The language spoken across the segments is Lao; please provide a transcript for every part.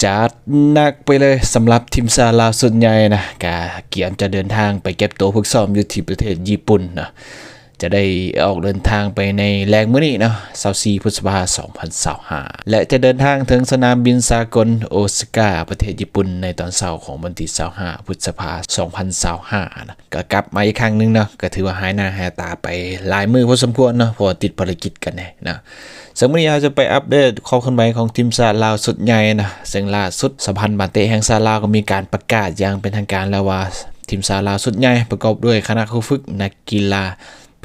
ຈັດໜັກໄປເລີຍສຳລັບທີມຊາດລາວຊຸດໃຫຍ່ນະ ກະກຽມຈະເດີນທາງໄປເກັບຕົວຝຶກຊ້ອມຢູ່ທີ່ປະເທດຍີ່ປຸ່ນນະ ຈະໄດ້ອອກເດີນທາງໄປໃນແລງມື້ນີ້ເນາະ ຊາວສີ່ ພຶດສະພາ ສອງພັນຊາວຫ້າ ແລະ ຈະເດີນທາງເຖິງສະໜາມບິນສາກົນໂອຊາກາ ປະເທດຍີ່ປຸ່ນ ໃນຕອນເຊົ້າຂອງວັນທີ ຊາວຫ້າ ພຶດສະພາ ສອງພັນຊາວຫ້າ ນະ. ກໍກັບມາອີກຄັ້ງໜຶ່ງເນາະ ກໍຖືວ່າຫາຍໜ້າຫາຍຕາໄປຫຼາຍມື້ພໍສົມຄວນເນາະ ເພາະວ່າຕິດພາລະກິດກັນແດ່ເນາະ. ເຊິ່ງມື້ນີ້ເຮົາຈະໄປອັບເດດຄວາມເຄື່ອນໄຫວຂອງທີມຊາດລາວຊຸດໃຫຍ່ນະ ເຊິ່ງລ່າສຸດສະຫະພັນບານເຕະແຫ່ງຊາດລາວກໍມີການປະກາດຢ່າງເປັນທາງການແລ້ວວ່າ ທີມຊາດລາວຊຸດໃຫຍ່ປະກອບດ້ວຍຄະນະຄູຝຶກ, ນັກກິລາ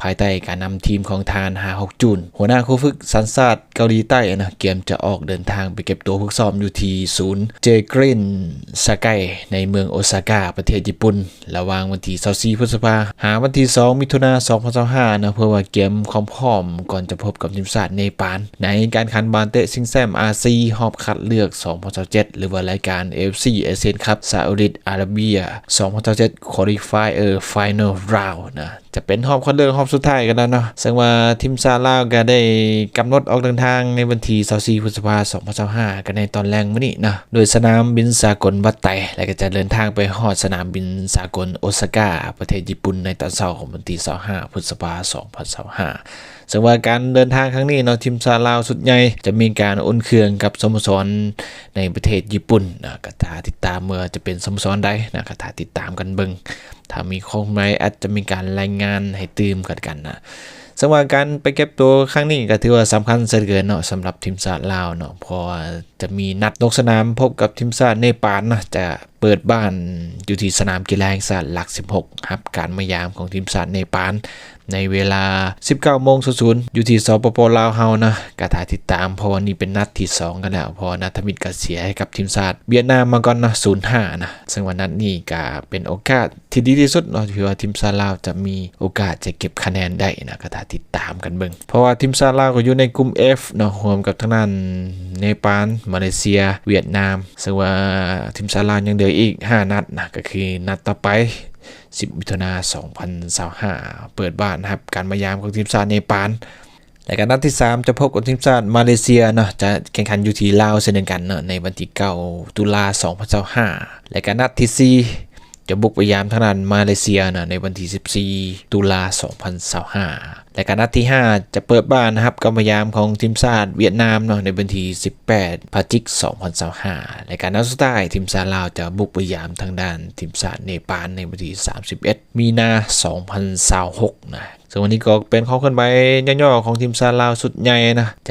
ພາຍໃຕ້ການນຳທີມຂອງທ່ານ ຫາ ຫົກ ຈູນ ຫົວໜ້າຄູຝຶກສັນຊາດເກົາຫຼີໃຕ້ນະ ກຽມຈະອອກເດີນທາງໄປເກັບຕົວຝຶກຊ້ອມຢູ່ທີ່ສູນເຈກຣີນສະໄກ ໃນເມືອງໂອຊາກາ ປະເທດຍີ່ປຸ່ນ ລະຫວ່າງວັນທີ ຊາວສີ່ ພຶດສະພາ ຫາວັນທີ ສອງ ມິຖຸນາ ສອງພັນຊາວຫ້າ ນະ ເພື່ອວ່າກຽມຄວາມພ້ອມກ່ອນຈະພົບກັບທີມຊາດເນປານ ໃນການຂັນບານເຕະຊິງແຊ້ມອາຊີ ຮອບຄັດເລືອກ ສອງພັນຊາວເຈັດ ຫຼືວ່າລາຍການ ເອເອັຟຊີ Asian Cup ສະຫະລັດອາຣາເບຍ ສອງພັນຊາວເຈັດ Qualifier Final Round ນະ. ຈະເປັນຮອບຄັດເລືອກຮອບສຸດທ້າຍກັນແລ້ວເນາະ ເຊິ່ງວ່າທີມຊາດລາວກໍໄດ້ກຳນົດອອກເດີນທາງໃນວັນທີ ຊາວສີ່ ພຶດສະພາ ສອງພັນຊາວຫ້າ ກັນໃນຕອນແລງມື້ນີ້ເນາະ ໂດຍສະໜາມບິນສາກົນວັດໄຕ ແລະ ກໍຈະເດີນທາງໄປຮອດສະໜາມບິນສາກົນໂອຊາກາ ປະເທດຍີ່ປຸ່ນ ໃນຕອນເຊົ້າຂອງວັນທີ ຊາວຫ້າ ພຶດສະພາ ສອງພັນຊາວຫ້າ. ເຊິ່ງວ່າການເດີນທາງຄັ້ງນີ້ເນາະ ທີມຊາດລາວຊຸດໃຫຍ່ຈະມີການອຸ່ນເຄື່ອງກັບສະໂມສອນໃນປະເທດຍີ່ປຸ່ນນະ ກໍຖ້າຕິດຕາມວ່າຈະເປັນສະໂມສອນໃດນະ ກໍຖ້າຕິດຕາມກັນເບິ່ງ ຖ້າມີຄວາມເຄື່ອນໄຫວອາດຈະມີການລາຍງານໃຫ້ຕື່ມກັນນະ. ເຊິ່ງວ່າການໄປເກັບຕົວຄັ້ງນີ້ກໍຖືວ່າສຳຄັນເສີເກີນເນາະ ສຳລັບທີມຊາດລາວເນາະ ເພາະວ່າຈະມີນັດລົງສະໜາມພົບກັບທີມຊາດເນປານນະ ຈະເປີດບ້ານຢູ່ທີ່ສະໜາມກິລາແຫ່ງຊາດຫຼັກສິບຫົກ ຮັບການມາຢາມຂອງທີມຊາດເນປານ ໃນເວລາ ສິບເກົ້າ ໂມງ ສູນ ຢູ່ທີ່ ສປປ ລາວ ເຮົານະ ກະຖ້າຕິດຕາມ ເພາະວ່ານີ້ເປັນນັດທີສອງກັນແລ້ວ ເພາະວ່ານັດທຳອິດກະເສຍໃຫ້ກັບທີມຊາດຫວຽດນາມມາກ່ອນນະ ສູນຫ້າ ນະ. ເຊິ່ງວ່ານັດນີ້ກະເປັນໂອກາດທີ່ດີທີ່ສຸດເນາະ ທີ່ວ່າທີມຊາດລາວຈະມີໂອກາດຈະເກັບຄະແນນໄດ້ນະ ກະຖ້າຕິດຕາມກັນເບິ່ງ ເພາະວ່າທີມຊາດລາວກໍຢູ່ໃນກຸ່ມ F ເນາະ ຮ່ວມກັບທາງດ້ານເນປານ, ມາເລເຊຍ, ຫວຽດນາມ ເຊິ່ງວ່າທີມຊາດລາວຍັງເຫຼືອອີກຫ້ານັດນະ ກໍຄືນັດຕໍ່ໄປ ສິບ ມິຖຸນາ ສອງພັນຊາວຫ້າ ເປີດບ້ານຮັບການມາຢາມຂອງທີມຊາດເນປານ ແລະກະນັດທີສາມຈະພົບກັບທີມຊາດມາເລເຊຍເນາະ ຈະແຂ່ງຂັນຢູ່ທີ່ລາວເຊັ່ນດຽວກັນເນາະ ໃນວັນທີ ເກົ້າ ຕຸລາ ສອງພັນຊາວຫ້າ ແລະກະນັດທີສີ່ຈະບຸກໄປຢາມທາງດ້ານມາເລເຊຍເນາະ ໃນວັນທີ ສິບສີ່ ຕຸລາ ສອງພັນຊາວຫ້າ ແລະກະນັດທີຫ້າຈະເປີດບ້ານຮັບການມາຢາມຂອງທີມຊາດຫວຽດນາມເນາະ ໃນວັນທີ ສິບແປດ ພະຈິກ ສອງພັນຊາວຫ້າ ແລະກະນັດສຸດທ້າຍທີມຊາດລາວຈະບຸກໄປຢາມທາງດ້ານທີມຊາດເນປານ ໃນວັນທີ ສາມສິບເອັດ ມີນາ ສອງພັນຊາວຫົກ ນະ. ເຊິ່ງວັນນີ້ກໍເປັນຄວາມເຄື່ອນໄຫວຫຍໍ້ໆຂອງທີມຊາດລາວຊຸດໃຫຍ່ນະ ຈະ